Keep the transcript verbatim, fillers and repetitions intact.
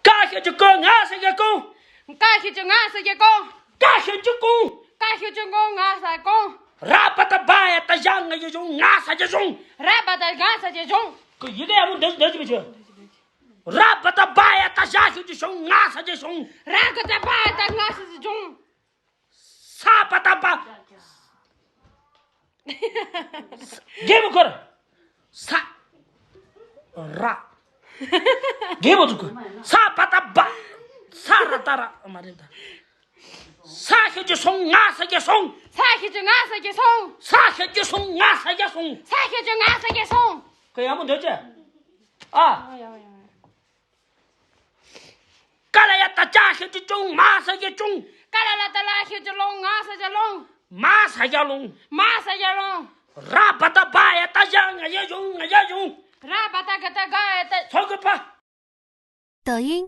ཀ་ཞབས་ཀྱུ་ཀོ་ང་ས་རྒྱ་ཀོང་། ཀ་ཞབས་ཀྱུ་ང་ས་རྒྱ་ཀོང་། ཀ་ཞབས་ཀྱུ་ཀོང་། ཀ་ཞབས་ཀྱུ་ཀོང་ང་ས་ཀོང་། ར་བ་ཏ་བ་ཡ་བཏགས་ཞ་ང་ཡ་ཞོང་ང་ས་རྒྱ་ཞོང་། ར་བ་ཏ་ང་ས་རྒྱ་ཞོང་། ཁོ་ཡི་གེ་ཡག་པོ་འདོན་འདོན་གྱི་མི་བྱོས། ར་བ་ཏ་བ་ཡ་བཏགས་ཞ་ཞབས་ཀྱུ་ཞོང་ང་ས་རྒྱ་ཞོང་། ར་བ་ཏ་བ་ཡ་བཏགས་ང་ས་རྒྱ་ཞོང་། ས་བ་ཏ་བ། རྒྱལ་པོ་འཁོར། ས། ར། རྒྱལ་པོ་འཁོར། ས་བ་ཏ་བ། ས་ར་ཏ་ར་མ་རེད་ད། ས་ཞབས་ཀྱུ་སོང་ང་ས་རྒྱ་སོང་། ས་ཞབས་ཀྱུ་ང་ས་རྒྱ་སོང་། ས་ཞབས་ཀྱུ་སོང་ང་ས་རྒྱ་སོང་། ས་ཞབས་ཀྱུ་ང་ས་རྒྱ་སོང་། ཁོ་ཡག་པོ་འདོད་ཅེ། ཨ། ཡ་ཡ་ཡ། ཀ་ལ་ཡ་བཏགས་ཀྱ་ཞབས་ཀྱུ་ཀྱོང་ང་ས་རྒྱ་ཀྱོང་། ཀ་ལ་ལ་བཏགས་ལ་ཞབས་ཀྱུ་ལོང་ང་ས་རྒྱ་ལོང་། མ་ས་རྒྱ་ལོང་། མ་ས་རྒྱ་ལོང་། ར་བ་ཏ་བ་ཡ་བཏགས་ཞ་ང་ཡ་ཞོང་ང་ཡ་ཞོང་། ར་བ་ཏ་ག་བཏགས་ག་ཡ་བཏགས། ཚོ་གི་པ། 抖音